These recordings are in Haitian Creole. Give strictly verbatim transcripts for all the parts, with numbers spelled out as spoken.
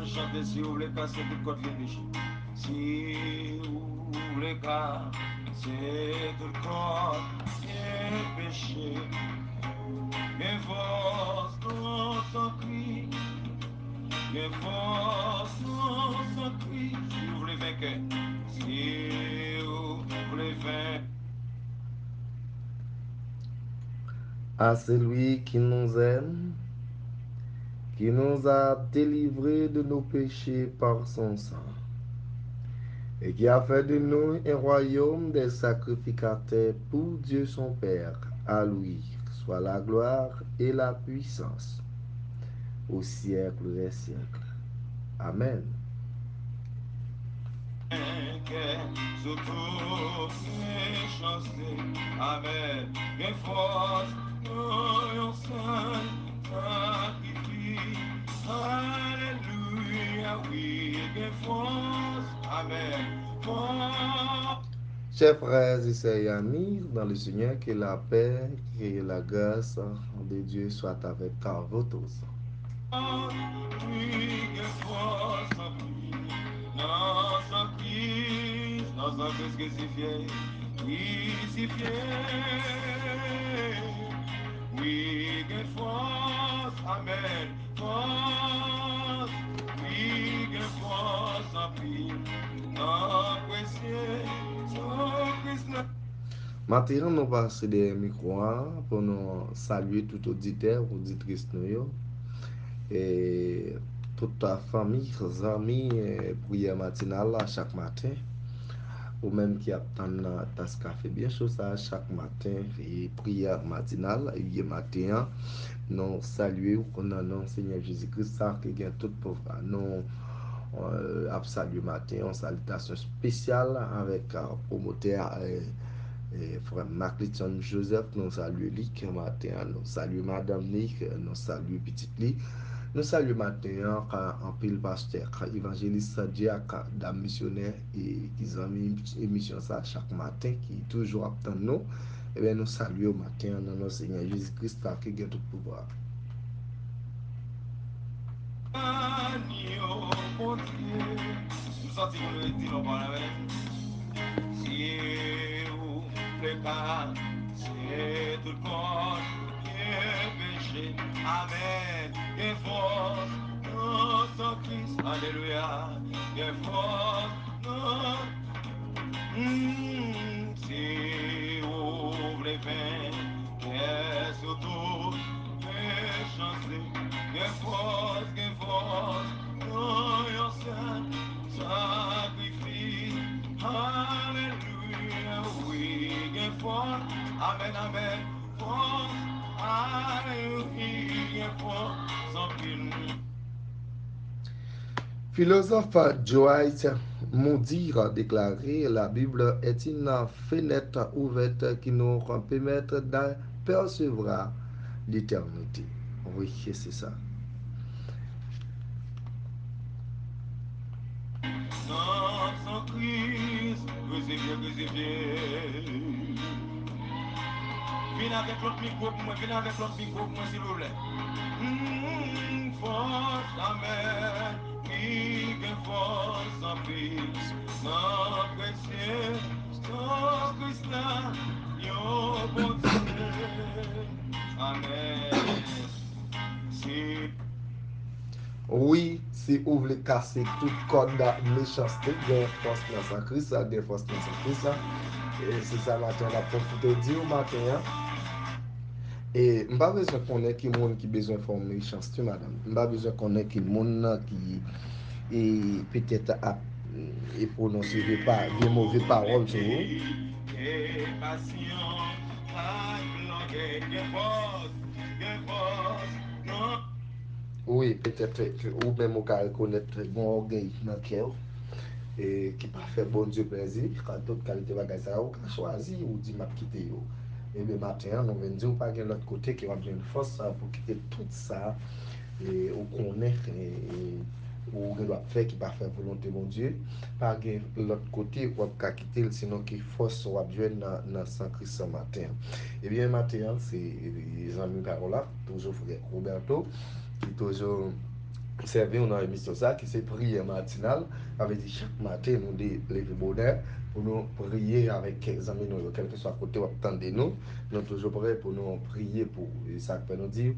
Chante si ou vle kase tout kòd vye peche. Si ou vle kase tout kòd vye peche. Gen fòs nan san Kris. Gen fòs nan san Kris. Si ou vle venkè. Si ou vle venkè. À celui qui nous aime, qui nous a délivrés de nos péchés par son sang, et qui a fait de nous un royaume des sacrificateurs pour Dieu son Père. À lui soit la gloire et la puissance au siècle des siècles. Amèn. Kè sou tout mechanste. Amèn. Gen fòs nan yon sèl sakrifis. Alelouya, wi, gen fòs. Amèn. Fòs. Chers frères et sœurs et amis dans le Seigneur, que la paix, que la grâce de Dieu soit avec vous tous. Wi, gen fòs anpil nan san Kris, nan san Kris krisifye, krisifye. Wi, gen fòs, amèn, fòs. Wi, gen fòs anpil nan presye san Kris la. Maten an, nou pase dèyè mikwo a pou nou salye tout oditè, oditris nou yo. E tout fanmi, zanmi, e priyè matinal la chak maten. Ou menm ki ap tann tas kafe byen cho sa a chak maten, e priyè matinal, ebyen maten an, nou salye w nan non Senyè Jezi Kris la ki gen tout pouvwa. Nou, e, ap salye maten an, yon salitasyon espesyal avèk, e, pwomotè, e, e, frè Marclitson Joseph, nou salye li ke maten an, nou salye madanm li, ke nou salye pitit li. Nou salye maten an, ka anpil pastè, ka evanjelis, dyak, dam misyonè, e ki zanmi emisyon sa chak maten, ki toujou ap tann nou. Ebyen, nou salye w maten an nan non Senyè Jezi Kris la ki gen tout pouvwa. Anyo, Bondye. M santi pou nou di non pa la menm. Si ou vle kase tout kòd vye peche. Amèn. Gen fòs nan san Kris. Alelouya. Gen fòs nan, mm, si ou vle venkè sou tout mechanste. Gen fòs, gen fòs nan yon sèl sakrifis. Alelouya, wi, gen fòs. Amèn, amèn. Fòs, alelouya, gen fòs anpil. Philosophe Dwight Moody a déclaré, la Bible est une fenêtre ouverte qui nous permet d'apercevoir l'éternité. Oui, c'est ça. Nan san Kris, rezevye, rezevye. Vin avèk lòt mikwo pou mwen, vin avèk lòt mikwo pou mwen, silvouplè. Mm, fòs, amèn. Wi, gen fòs anpil. Nan presye san Kris la, yon Bondye. Amèn. Se Wi, si ou vle kase tout kòd mechanste, gen fòs nan san Kris la, gen fòs nan san Kris la. E se sa maten an n ap pwofite di w maten an. E m pa bezwen konnen ki moun ki bezwen fè w mechanste, madanm. M pa bezwen konnen ki moun nan ki, e, petèt ap, e, pwononse vye pa, vye move pawòl sou ou. Wi, petèt ke ou menm ou ka rekonèt gen ògèy nan kè w, e ki pa fè Bondye plezi, ka tout kalite bagay sa yo, ou ka chwazi, ou di, "M ap kite yo." Ebyen, maten an, nou vin di w pa gen lòt kote ke w ap jwenn fòs, a, pou kite tout sa, e, ou konnen, e, e, ou gen dwa ap fè ki pa fè volonte Bondye. Pa gen lòt kote w ap ka kite l, sinon ki fòs w ap jwenn nan, nan san Kris lan maten an. Ebyen, maten an, se, e, zanmi pa w la, toujou frè Roberto, ki toujou sèvi w nan emisyon sa ki se priyè matinal. Sa vle di chak maten nou de leve bonè pou nou priye avèk zanmi nou yo, kèlkeswa kote w ap tande nou. Nou toujou prè pou nou priye pou ou. E sa k fè nou di,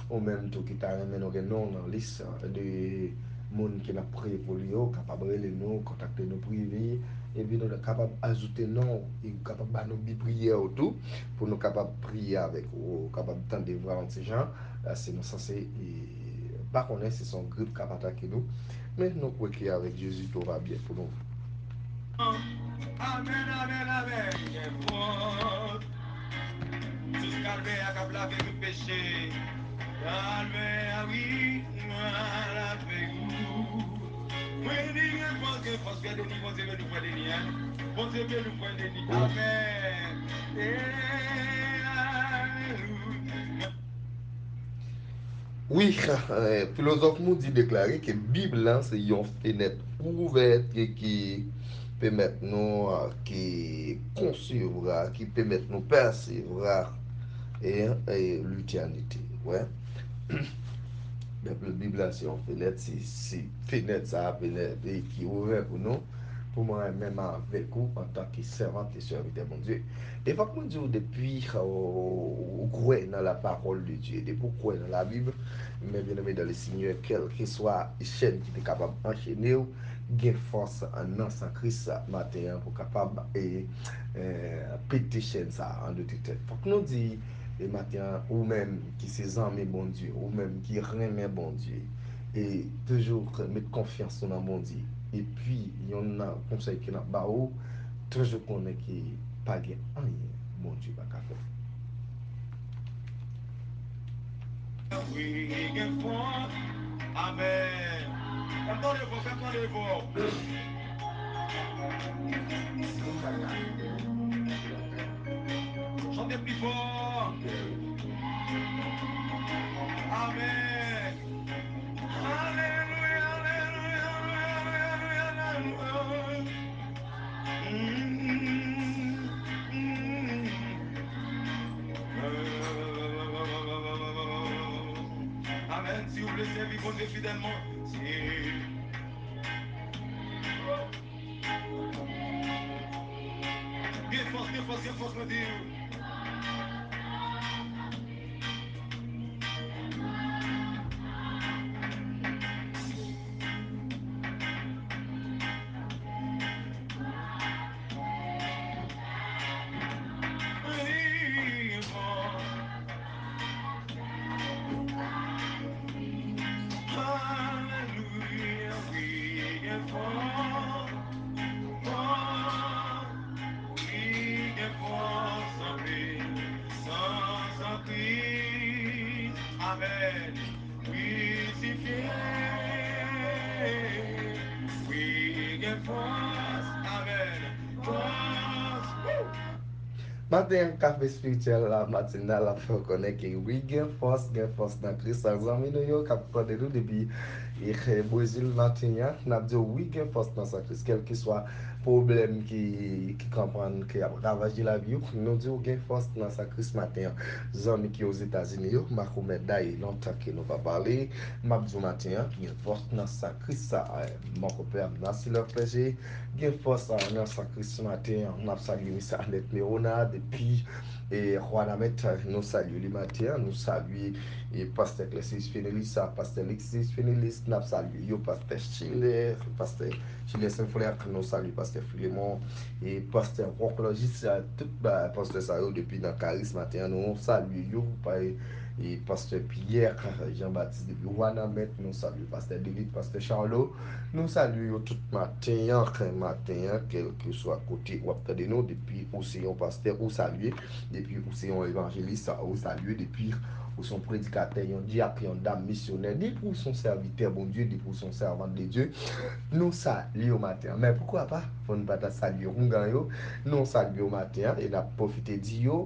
ou menm tou ki ta renmen nou gen non w nan lis de moun ke n ap priye pou li yo, kapab rele nou, kontakte nou prive, epi nou kapab ajoute non w, e ou kapab ba nou bi priyè w tou, pou nou kapab priye avèk ou, ou kapab tande vwa yon ti jan, si nou sanse, e, pa konnen si se yon grip k ap atake nou, men nou kwè ke avèk Jezi tout va byen pou nou. Amèn, amèn, amèn. Gen fòs. Sous kalvè a k ap lave tout peche. Kalvè a, wi, mwen al avèk ou. Mwen di gen fòs, gen fòs, fè deni, Bondye vle nou fè deni, en. Bondye vle nou fè deni. Amèn. E, alelouya. Wi, eh, filozòf Moody deklare ke Bib la se yon fenèt ouvè ki, ki pèmèt nou, ah, ki konsevwa, ki pèmèt nou pèsevwa, eh, eh, letènite. Wè. Donk, Bib la se yon fenèt, se, se fenèt sa, fenèt, eh, ki ouvè pou nou, pou mwen menm avèk ou antanke sèvant e sèvitè Bondye. E fòk mwen di w, depi, euh, ou kwè nan la parole de Dieu, depi ou kwè nan Labib, mes bien-aimés dans le Seigneur, kèlkeswa chèn ki te kapab anchene w, gen fòs nan san Kris maten an pou kapab, e, e, pete chèn sa an de tou tèt. Fòk nou di, e, maten an, ou menm ki se zanmi Bondye, ou menm ki renmen Bondye, e toujou met konfyans ou nan Bondye. Epi, yon nan konsèy ke n ap ba ou, toujou konnen ke pa gen anyen Bondye pa ka fè. Wi, gen fòs. Amèn. Fè m tande vòs, fè m tande vòs. Chante pi fò. Amèn. Alelouya, alelouya, alelouya, alelouya, alelouya. Mm, mm, mm. Amèn. Si w vle sèvi Bondye fidèlman, si Gen fòs, gen fòs, gen fòs, mwen di. Alelouya, wi, gen fòs, fòs, wi, gen fòs, anpil, san, san Kris. Amèn. Krisifye, wi, gen fòs. Amèn. Fòs. Woo! Maten an, kafe espirityèl la, matinal la, fè w konnen ke wi, gen fòs, gen fòs nan Kris. Sa zanmi nou yo k ap tande nou depi, eh, Brezil maten an, n ap di w wi, gen fòs nan san Kris. Kèlkeswa pwoblèm ki, ki konprann, ki ap ravaje lavi w, nou di w gen fòs nan san Kris maten an. Zanmi ki Ozetazini yo, Makomè Day, lontan ke nou pa pale, m ap di w maten an, gen fòs nan san Kris sa. Eh, mon compère Nassilor Clergé, gen fòs, ah, nan san Kris maten an. N ap salye Miss Annette Merona depi, eh, Wanament. Nou salye li maten an. Nou salye, eh, pastè Clessis Fénélis, ah, pastè Lexis Fénélis. N ap salye yo, pastè Chile, pastè Chile Saint Frère. Nou salye pastè Filemon, eh, pastè Rock Logis, ah, tout ba, pastè sa yo depi nan Karis maten an. Nou salye yo, pa, eh, pastè Pierre Jean Baptiste depi Wanament. Nou salye pastè David, pastè Charlot. Nou salye yo tout maten an, maten an, kèlkeswa kote w ap tande nou, depi ou se yon pastè, ou salye, depi ou se yon evanjelis, ou salye, depi ou se yon predikatè, yon dyak, yon dam misyonè, depi ou se yon sèvitè Bondye, depi ou se yon sèvant de Dye, nou salye yo maten an. Men poukwa pa, fò n pa ta salye oungan yo, nou salye yo maten an, e n ap pwofite di yo,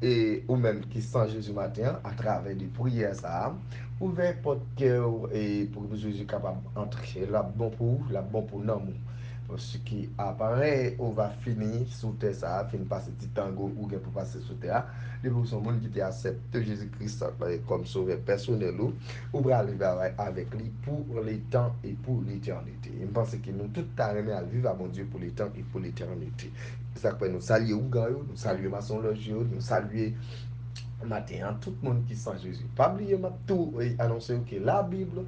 e ou menm ki san Jezi maten an, atravè de priyè sa a, ouvè pòt kè w, e pou Jezi kapab antre. L ap bon pou ou, l ap bon pou nanm ou. ce qui apparaît ou va fini sou tè sa a, fin pase ti tan ou gen pou pase sou tè a. Depi ou se yon moun ki te aksepte Jezi Kris kòm sovè pèsonèl ou, ou pral viv avèk li pour le temps et pour l'éternité. E m panse ke nou tout ta renmen al viv a Bondye pour le temps et pour l'éternité. Se sa k fè nou salye ougan yo, nou salye masonlòj yo, nou salye maten an tout moun ki san Jezi. Pa bliye, m ap tou e, anonse w ke Labib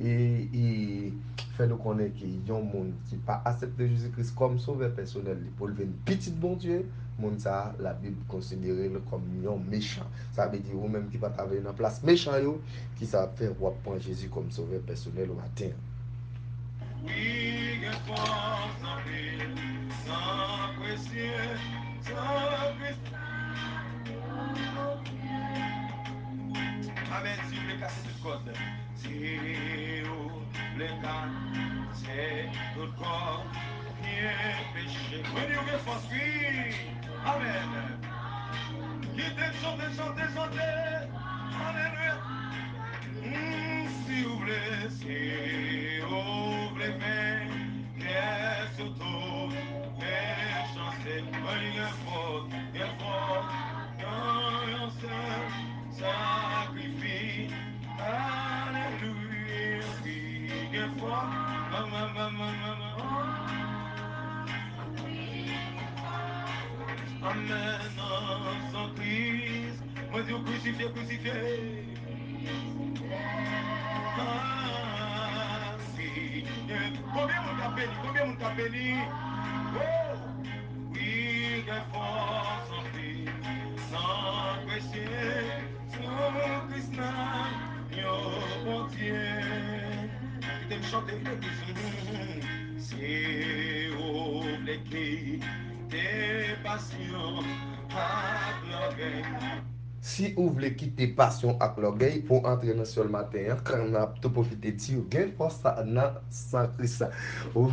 e, e fè nou konnen ke yon moun ki pa aksepte Jezi Kris kòm sovè pèsonèl li pou l vin pitit Bondye, moun sa a, Labib konsidere l kòm yon mechan. Sa vle di, ou menm ki pa ta vle nan plas mechan yo, ki sa ap fè w ap pran Jezi kòm sovè pèsonèl ou maten an. Wi, gen fòs anpil, san presye, san Kris. Amèn, si w vle kase tout kòd. Si w vle kase tout kòd, pye peche. Mwen di w gen fòs, wi. Amèn. Kite m chante, chante, chante. Alelouya. Mm, si w vle, si w vle venkè sou tout mechanste, mwen gen fòs, gen fòs nan yon sèl sakrifis. Alelouya, wi, gen fòs. Mama, mama, mama. Amèn, nan san Kris. Mwen di w krisifye, krisifye. Ah, wi. Konbyen moun k ap beni? Konbyen moun k ap beni? Oh! Wi, gen fòs anpil, san presye, san Kris nan yon Bondye. Kite m chante, kite m chante. Si w vle kite pasyon ak lògèy. Si ou vle kite pasyon ak lògèy pou antre nan syèl maten an, kan n ap tou pwofite di w gen fòs nan san Kris. Ou,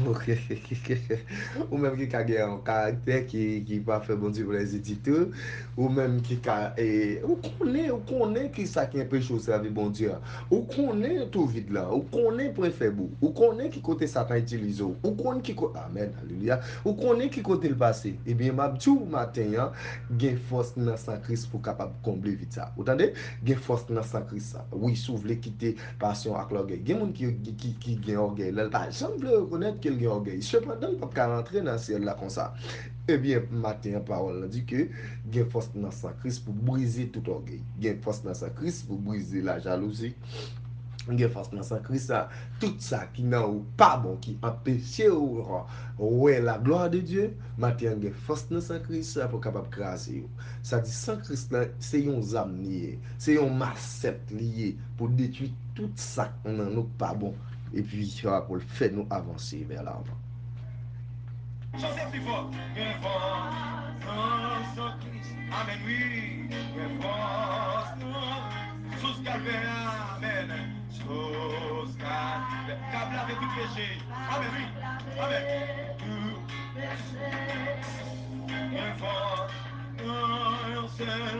ou menm ki ka gen yon karaktè ki, ki pa fè Bondye plezi ditou, ou menm ki ka, e, ou konnen, ou konnen ki sa ki anpeche w sèvi Bondye a. Ou konnen twou vid la, ou konnen pwen fèb ou, ou konnen ki kote Satan itilize w, ou konn ki kote, amèn, alelouya, ou konnen ki kote l pase. Ebyen, m ap di w maten an, gen fòs nan san Kris pou kapab konble vid sa. Ou tande? Gen fòs nan san Kris sa. Wi, si w vle kite pasyon ak lògèy. Gen moun ki, ki, ki, ki gen ògèy la, l pa janm vle rekonèt ke l gen ògèy. Sepandan, l p ap ka rantre nan syèl la konsa. Ebyen, maten an, pawòl la di ke gen fòs nan san Kris pou brize tout ògèy. Gen fòs nan san Kris pou brize lajalouzi. Gen fòs nan san Kris sa. Tout sa ki nan ou pa bon, ki anpeche ou wè la glwa de Dye, maten an gen fòs nan san Kris sa pou kapab kraze yo. Sa di san Kris la, se yon zam li ye, se yon masèt li ye pou detwi tout sa k nan nou k pa bon. Epi, sa pou l fè nou avanse vè lavan. Chante pi fò. Gen fòs nan san Kris. Amèn, wi. Gen fòs nan sous Kalvè a. Amèn. Sous Kalvè. K ap lave tout peche. Amèn, wi. Amèn. Tout peche. Gen fòs nan yon sèl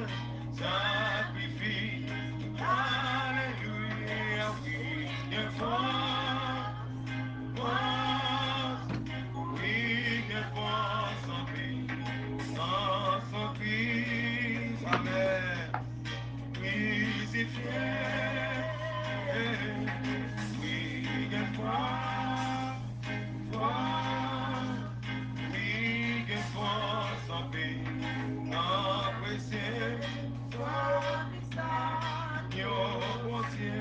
sakrifis. Alelouya, wi. Gen fòs. Fòs, wi, gen fòs anpil nan san Kris. Amèn. Krisifye, wi, gen fòs, fòs, wi, gen fòs anpil nan presye fòs yo Bondye.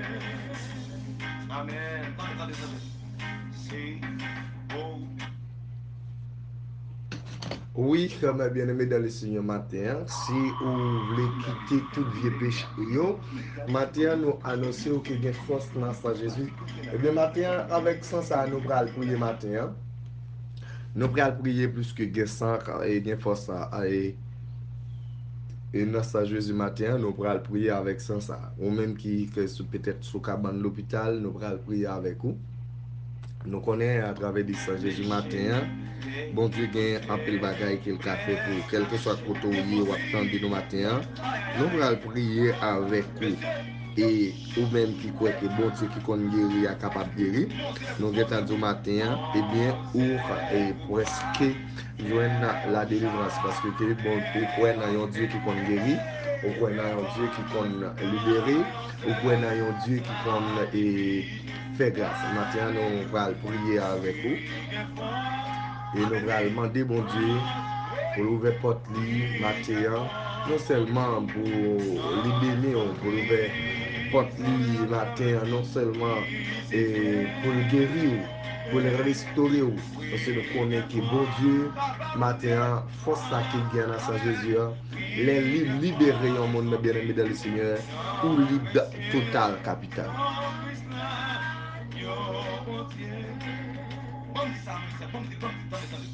Amèn. Tande, tande, tande. Wi, frè m byeneme dan le Senyè, maten an, si ou vle kite tout vye peche yo, maten an, nou anonse w ke gen fòs nan san Jezi. Ebyen, maten an, avèk san sa a, nou pral priye maten an. Nou pral priye pliske gen san, e gen fòs sa, e, e nan san Jezi maten an, nou pral priye avèk san sa. Ou menm ki, ke sou, petèt sou kabann lopital, nou pral priye avèk ou. Nou konnen atravè di san Jezi maten an, Bondye gen anpil bagay ke l ka fè pou ou. Kèlkeswa kote w ye, w ap tande nou maten an, nou pral priye avèk ou. E ou menm ki kwè ke Bondye ki konn geri a kapab geri, nou gentan di w maten an, ebyen, ou e, prèske jwenn ladelivrans, paske ke bon, ou kwè nan yon Dye ki konn geri, ou kwè nan yon Dye ki konn libere, ou kwè nan yon Dye ki konn e, fè gras. Maten an, nou pral priye avèk ou. E nou pral mande Bondye pou l ouvè pòt li maten an. Non sèlman pou li beni w, pou l ouvè pòt li maten an, non sèlman e, pou l geri w, pou l restore w. Paske nou konnen ke Bondye, maten an, fòs sa ki gen nan san Jezi an, lè li libere yon moun, byeneme dan le Senyè, ou lib total kapital. Ban m di sa, mesye, ban m di, ban m di, tande, tande.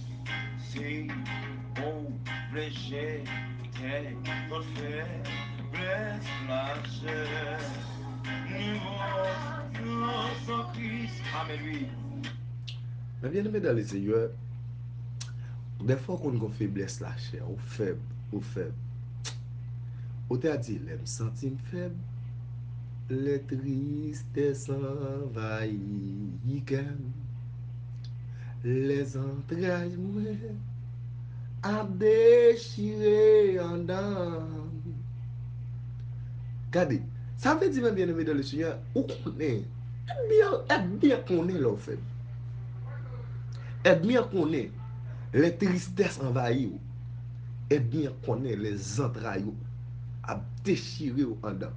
Si ou vle jete tout feblès lachè, nivo nan san Kris. Amèn, wi. Men byeneme dan le Senyè, dèfwa w konn gen feblès lachè, ou fèb, ou fèb. Ou te a di, lè m santi m fèb, lè tristès anvayi kè m, lè zantray mwen ap dechire anndan m. Gade, sa vle di, men byeneme dan le Senyè, ou konnen, ènmi an, ènmi an konnen lè w fèb. Ènmi an konnen lè tristès anvayi w. Ènmi an konnen lè zantray ou ap dechire w anndan.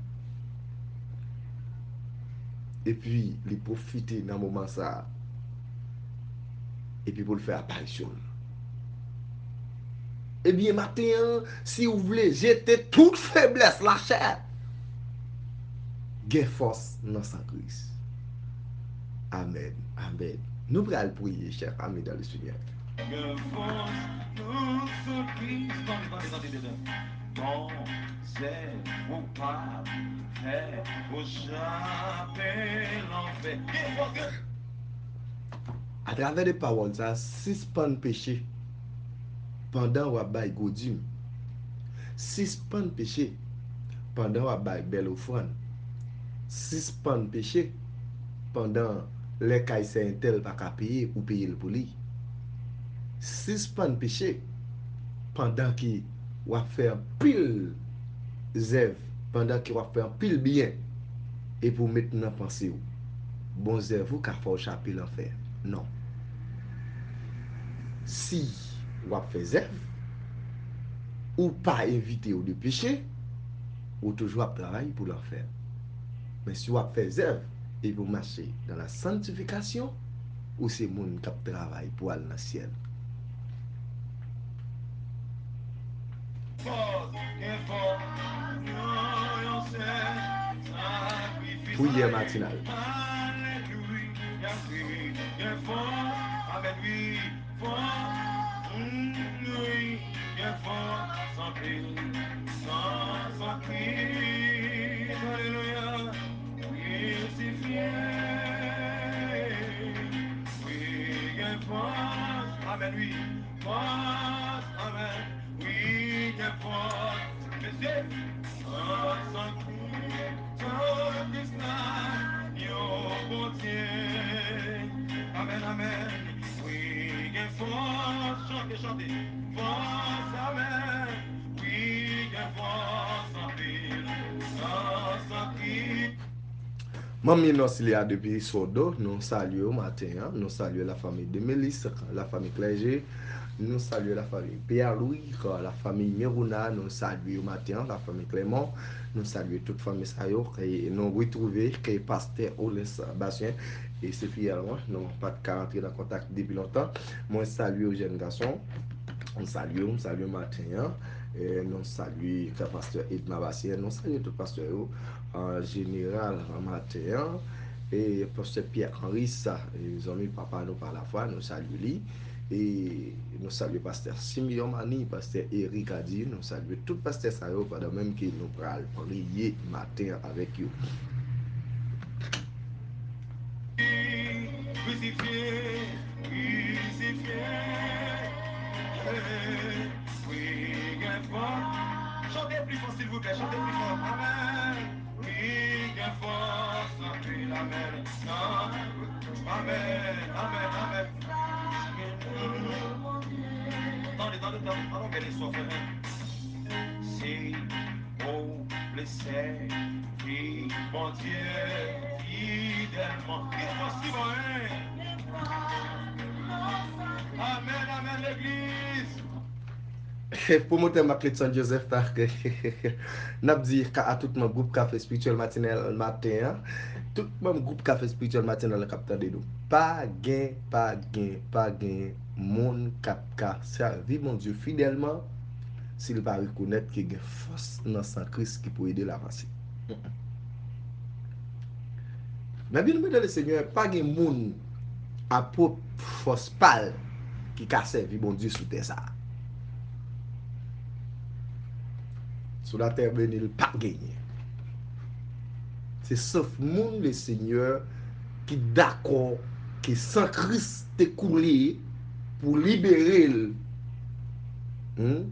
Epi li pwofite nan moman sa a. Epi pou l fè aparisyon l. Ebyen, maten an, si w vle jete tout feblès lachè, gen fòs nan san Kris. Amèn. Amèn. Nou pral priye, chè ami dan le Senyè. Gen fòs nan san Kris. Tande, tande, tande, tande. Bon, zèv ou p ap fè ou chape lanfè. Gen fòs, gen Atravè de pawòl sa, sispann peche pandan w ap bay gwo dim. Sispann peche pandan w ap bay bèl ofrann. Sispann peche pandan lè kay sè entèl pa ka peye, ou peye l pou li. Sispann peche pandan ke w ap fè anpil zèv, pandan ke w ap fè anpil byen, epi w met nan panse w, bon zèv ou ka fè w chape lanfè. Non. Si w ap fè zèv, ou pa evite w de peche, ou toujou ap travay pou lanfè. Men si w ap fè zèv epi w mache dans la sanctification, ou se moun k ap travay pou al nan syèl. Priyè matinal. Fòs, mm, wi, gen fòs anpil nan san Kris. Alelouya. Krisifye. Wi, gen fòs. Amèn, wi. Fòs, amèn. Wi, gen fòs. Mesye. Nan san Kris, san Kris la, yo Bondye. Amèn, amèn. Wi, gen fòs, chante, chante. Fòs, amèn. Wi, gen fòs anpil nan san Kris. Manmi Nòsilya depi Sodo, nou salye w maten an. Nou salye lafanmi Demelis, lafanmi Klèje. Nou salye lafanmi Pè Lwi, lafanmi Merouna. Nou salye yo maten an, lafanmi Klèmon. Nou salye tout fanmi sa yo. E nou retwouve ke pastè Olens Basyen. E se fiyèl mwen, nou pa t ka antre nan kontak depi lontan. Mwen salye w, jèn gason. M salye w, m salye w maten an. E nou salye pastè Edma Basyen. Nou salye tout pastè yo. An jeneral, an maten an. E pastè Pierre Henry sa, e zanmi papa nou pa lafwa, nou salye li. E nou salye pastè Simeon Mani, pastè Eric Adi, nou salye tout pastè sa yo, pandan menm ke nou pral priye maten an avèk yo. Crucifié, crucifié. Wi, gen fòs. Chante pli fò, silvouplè, chante pli fò. Amèn. Wi, gen fòs anpil, amèn. Amèn, amèn, amèn. Tande, tande, tande, tande, gade sa w fè menm. Si ou vle sèvi Bondye fidèlman. Gen fòs ki bon, hein? Amèn, amèn, legliz. Pwomotè Marc Letson Joseph Parker. N ap di ka a tout manm gwoup Kafe Espirityèl Matinal maten an. Tout manm gwoup Kafe Espirityèl Matinal k ap tande nou. Pa gen, pa gen, pa gen moun k ap ka sèvi Bondye fidèlman si l pa rekonèt ke gen fòs nan san Kris ki pou ede l avanse. Mm-mm. Nan byeneme dan le Senyè, pa gen moun a pwòp fòs pa l ki ka sèvi Bondye sou tè sa a. Sou latè beni l pa genyen. Se sof moun le Senyè ki dakò ke san Kris te koule pou libere l. Hmm?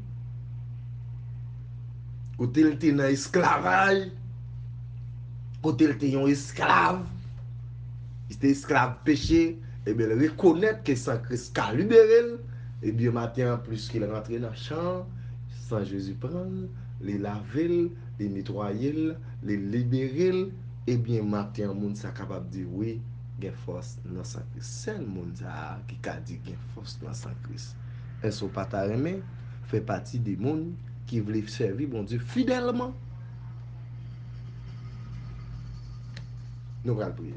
Kote l te nan esklavaj, kote l te yon esklav, li te esklav peche, ebyen, l rekonèt ke san Kris ka libere l, ebyen, maten an, pliske l rantre nan chan, san Jezi pran l, li lave l, li netwaye l, li libere l, ebyen, maten an, moun sa kapab di, wi, gen fòs nan san Kris. Sèl moun sa a ki ka di gen fòs nan san Kris. Èske w pa ta renmen fè pati de moun ki vle sèvi Bondye fidèlman? Nou pral priye.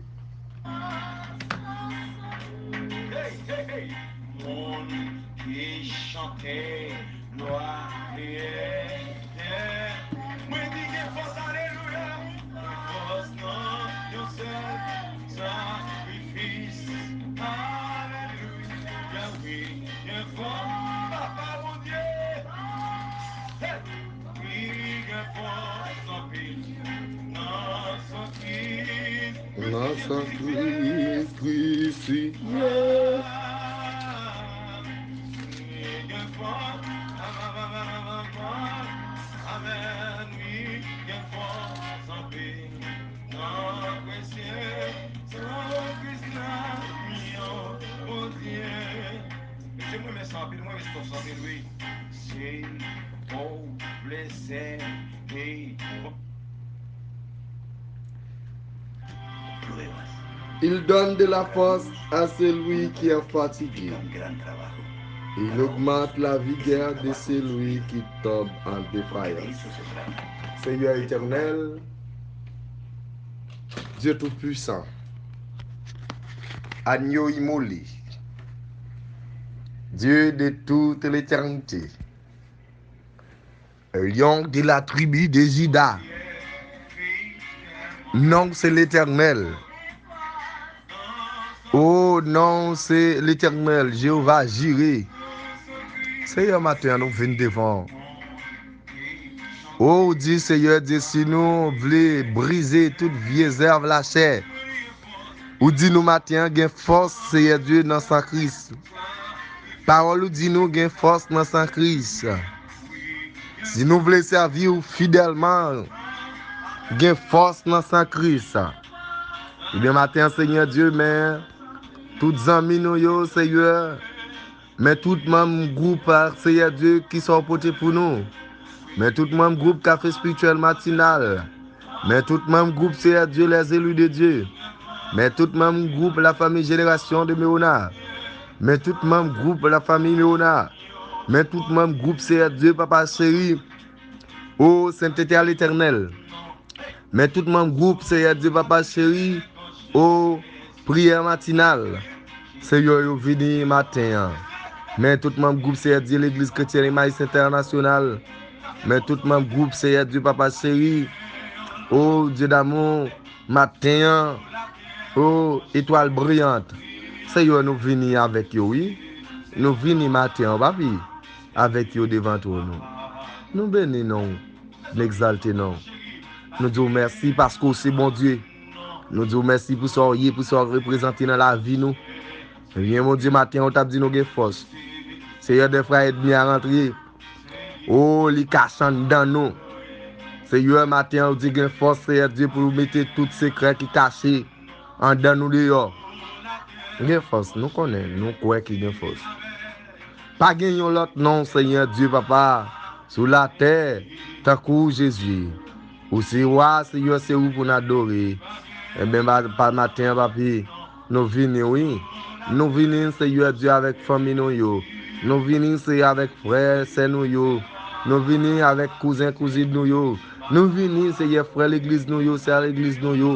Hey, hey, hey. Moun ki chante glwa, yeah, yeah. Mwen di gen fòs, alelouya. Gen fòs nan yon sèl sakrifis. Alelouya, wi, gen fòs, Papa Bondye. Hey! Wi, gen fòs anpil nan san Kris. Nan san Kris krisifye. Wi, gen fòs. Amèn, wi, gen fòs anpil nan presye san Kris la, wi, o Bondye. Mesye, mwen renmen sa anpil, mwen renmen sa anpil, wi. Se ou vle sèvi. Il donne de la force à celui qui est fatigué. Il augmente la vigueur de celui qui tombe en défaillance. Seigneur éternel, Dieu Tout-Puissant, Agneau immolé, Dieu de toute l'éternité, Lion de la tribu de Juda. Non, se Letènèl. O, non, se Letènèl, Jewova Jire. Seyè, maten an, nou vin devan w. O, ou di, Seyè Dye, si nou vle brize tout vye zèv lachè, ou di nou maten an gen fòs, Seyè Dye, nan san Kris. Pawòl ou di nou gen fòs nan san Kris. Si nou vle sèvi w fidèlman, gen fòs nan san Kris. Ebyen, maten an, Seyè Dye, men tout zanmi nou yo, Seyè, men tout manm gwoup, Seyè Dye, ki sa w pote pou nou. Men tout manm gwoup Kafe Espirityèl Matinal. Men tout manm gwoup Seyè Dye, Les Élus de Dieu. Men tout manm gwoup La Famille Génération de Meona. Men tout manm gwoup La Famille Meona. Men tout manm gwoup Seyè Dye, Papa Cheri, O Sentete a Letènèl. Men tout manm gwoup Seyè Dye, Papa Cheri, O Priyè Matinal. Seyè, yo vini maten an. Men tout manm gwoup Seyè Dye, Legliz Kretyèn Emmaüs Entènasyonal. Men tout manm gwoup Seyè Dye, Papa Cheri, O Dye damou, maten an, O Etwal Briyant. Seyè, nou vini avèk yo, wi. Nou vini maten an, Papi, avèk yo devan twòn ou. Nou beni non w, n egzalte non w. Nou di w mèsi paske w se Bondye. Nou di w mèsi pou sa w ye, pou sa w reprezante nan lavi nou. Ebyen, Bondye, maten an, ou t ap di nou gen fòs. Seyè, dèfwa ènmi a rantre. O, li kache anndan nou. Seyè, maten an, ou di gen fòs, Seyè Dye, pou w mete tout sekrè ki kache anndan nou deyò. Gen fòs, nou konnen, nou kwè ki gen fòs. Pa gen yon lòt non, Senyè Dye, Papa, sou latè, tankou Jezi. Ou se wa, Seyè, se ou pou n adore. Ebyen, pa, pa maten an, papi, nou vini, wi. Nou vini, Seyè Dye, avèk fanmi nou yo. Nou vini, Seyè, avèk frè, sè nou yo. Nou vini avèk kouzen, kouzin nou yo. Nou vini, Seyè, frè legliz nou yo, sè legliz nou yo.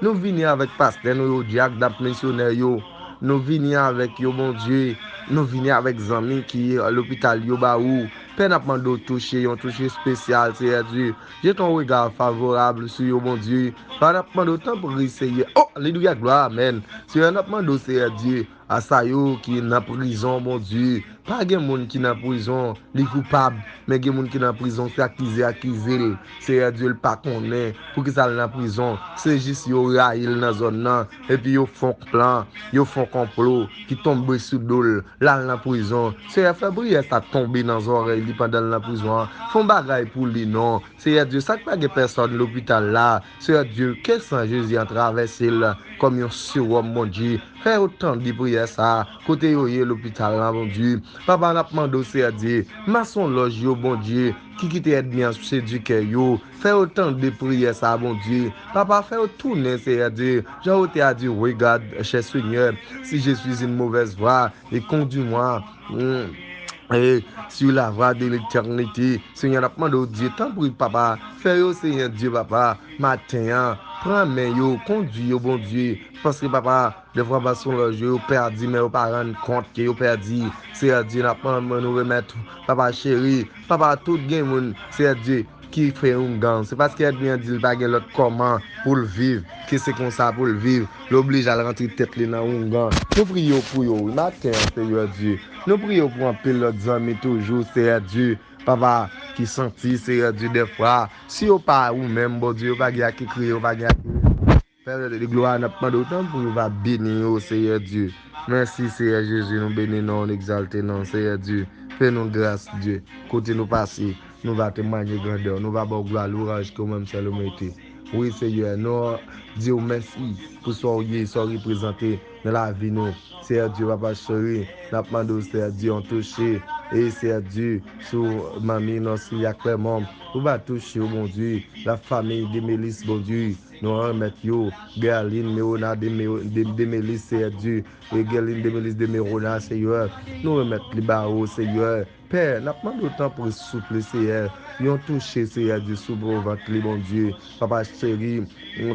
Nou vini avèk pastè nou yo, dyak, dam, misyonè yo. Nou vini avèk yo, Bondye. Nou vini avèk zanmi ki lopital yo ba ou. Pè, n ap mande w touche, yon touche espesyal, Seyè Dye. Jete yon rega favorab sou yo, Bondye. Pè, n ap mande w, tanpri, Seyè. O, alelouya, glwa, amèn. Seyè, n ap mande w, Seyè Dye, a sa yo ki nan prizon, Bondye. Pa gen moun ki nan prizon, li koupab, men gen moun ki nan prizon, se akize, akize l. Seyè Dye, l pa konnen poukisa l nan prizon. Se jis yo rayi l nan zòn nan, epi yo fè yon plan, yo fè yon konplo ki tonbe sou do l. L al nan prizon. Seyè, fè priyè sa tonbe nan zòrèy li pandan l nan prizon an. Fè yon bagay pou li, non. Seyè Dye, sa k pa gen pèsòn lopital la, Seyè Dye, ke san Jezi an travèse l kòm yon sewòm, Bondye. Fè yo tande priyè sa a, kote yo ye lopital la, Bondye. Papa, n ap mande w, Seyè Dye, masonlòj yo, Bondye, ki kite ènmi an sedi kè yo. Fè yo tande priyè sa a, Bondye. Papa, fè yo tounen, Seyè Dye. Jan ou te a di, regarde, cher Seigneur, si je suis une mauvaise voie, et conduis-moi, mm, et sur la voie de l'éternité. Senyè, n ap mande w, Dye, tanpri, Papa, fè yo, Senyè Dye, Papa, maten an, pran men yo, kondui yo, Bondye, paske, Papa, dèfwa masonlòj yo, yo pèdi, men yo pa rann kont ke yo pèdi. Seyè Dye, n ap mande nou remèt, Papa cheri, Papa, tout gen moun, Seyè Dye, ki fè oungan. Se paske ènmi an di l pa gen lòt kòman pou l viv, ke se konsa pou l viv. L oblije al rantre tèt li nan oungan. Nou priye w pou yo, wi, maten an, Seyè Dye. Nou priye w pou anpil lòt zanmi toujou, Seyè Dye. Papa, ki santi, Seyè Dye, dèfwa, si yo pa ou menm, Bondye, yo pa gen a ki kriye, yo pa gen a ki rele. Pè de glwa, n ap mande w tanpri w va beni yo, Seyè Dye. Mèsi, Seyè Jezi, nou beni non w, n egzalte non w, Seyè Dye. Fè nou gras, Dye. Kote nou pase, nou va temwanye grandè w, nou va ba w glwa, louwanj ke w menm sèl ou merite. Wi, Seyè, nou di w mèsi pou sa w ye, sa w reprezante nan lavi nou. Seyè Dye, Papa cheri, n ap mande w, Seyè Dye, yon touche. E Seyè Dye, sou manmi Nòsli ak Klèmon, ou va touche yo, Bondye. Lafanmi Demelis, Bondye, nou remèt yo. Gerline Merona Deme-, De-, Demelis, Seyè Dye. E Gerline Demelis de Merona, Seyè, nou remèt li ba ou, Seyè. Pè, n ap mande w tanpri, souple, Seyè, yon touche, Seyè Dye, sou gwo vant li, Bondye. Papa cheri,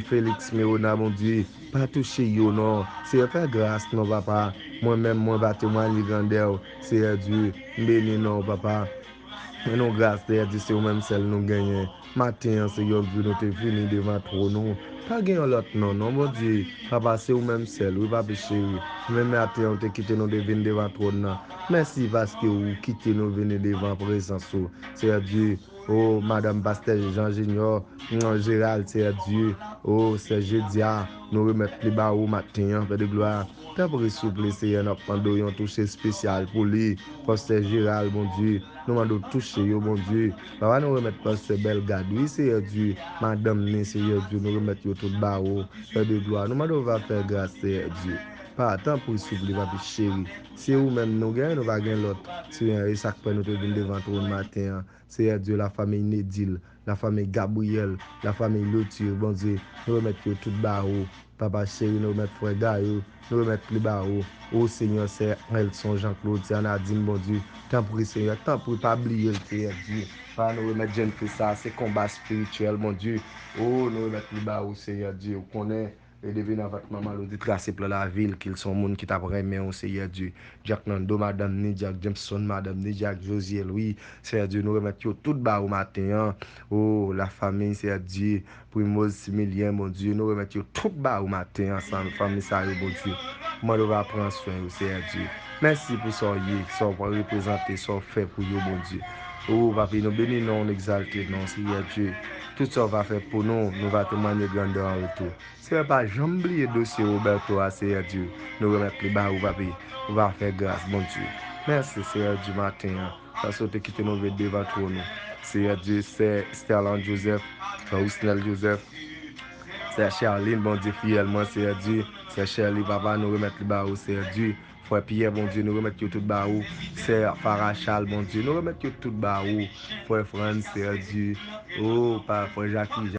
Félix Merona, Bondye, pa touche yo, non. Seyè, fè gras, non, Papa. Mwen menm, mwen va temwanye grandè w, Seyè Dye. M beni non w, Papa. Fè nou gras, Seyè Dye, se ou menm sèl nou genyen. Maten an, Seyè Dye, nou te vini devan twòn ou. Pa gen yon lòt non, non, Bondye. Papa, se ou menm sèl, wi, Papi cheri. Menm maten an, ou te kite nou te vin devan twòn nan. Mèsi paske ou kite nou vini devan prezans ou. Seyè Dye, o, madanm pastè Jean Junior, mm, Gérald, Seyè Dye, o, sè Jedia, nou remèt li ba ou maten an, Pè de glwa. Tanpri, souple, Seyè, n ap mande w yon touche espesyal pou li. Pastè Gérald, Bondye, nou mande w touche yo, Bondye. Papa, nou remèt pastè Bellegarde, wi, Seyè Dye. Madanm ni, Seyè Dye, nou remèt yo tout ba ou. Pè de glwa, nou mande w va fè gras, Seyè Dye. Pa, tanpri, souple, Papi cheri. Se ou menm nou gen, nou pa gen lòt. Seyè, e sa k fè nou te vin devan twòn maten an. Seyè Dye, lafanmi Nedil, lafanmi Gabriel, lafanmi Lotir, Bondye, nou remèt yo tout ba ou. Papa cheri, nou remèt frè Gayo, nou remèt li ba ou. O Senyè, sè Elson, Jean Claude, sè Nadine, Bondye, tanpri, Senyè, tanpri, pa bliye l, Seyè Dye. Papa, nou remèt jèn fi sa, se konba espirityèl, Bondye. O, nou remèt li ba ou, Seyè Dye, ou konnen, e depi nan vant manman l, ou te trase plan lavi l, ke l se yon moun ki t ap renmen w, Seyè Dye. Jack Nando, madanm ni, Jack Jameson, madanm ni, Jack Josie Louis, Seyè Dye, nou remèt yo tout ba ou maten an. O, lafanmi, Seyè Dye, Primoz, Similyen, Bondye, nou remèt yo tout ba ou maten an, san fanmi sa yo, Bondye. Mande w va pran swen yo, Seyè Dye. Mèsi pou sa w ye, sa w reprezante, sa w fè pou yo, Bondye. O Papi, nou beni non w, nou egzalte non w, Senyè Dye. Tout sa w va fè pou nou, nou va temwanye grandè w tou. Senyè, pa janm bliye dosye Roberto a, Senyè Dye. Nou remèt li ba ou, Papi. Ou va fè gras, Bondye. Mèsi, Senyè Dye, maten an. Paske w te kite nou rive devan twòn ou. Senyè Dye, sè Sterland Joseph, frè Wisnel Joseph, sè Charline, Bondye, fiyèl mwen, Senyè Dye. Sè Shirley, Papa, nou remèt li ba ou, Senyè Dye. Frè Pierre, Bondye, nou remèt yo tout ba ou. Sè Farah Charles, Bondye, nou remèt yo tout ba ou. Frè Frantz, Senyè Dye. O, pa, frè Jackie,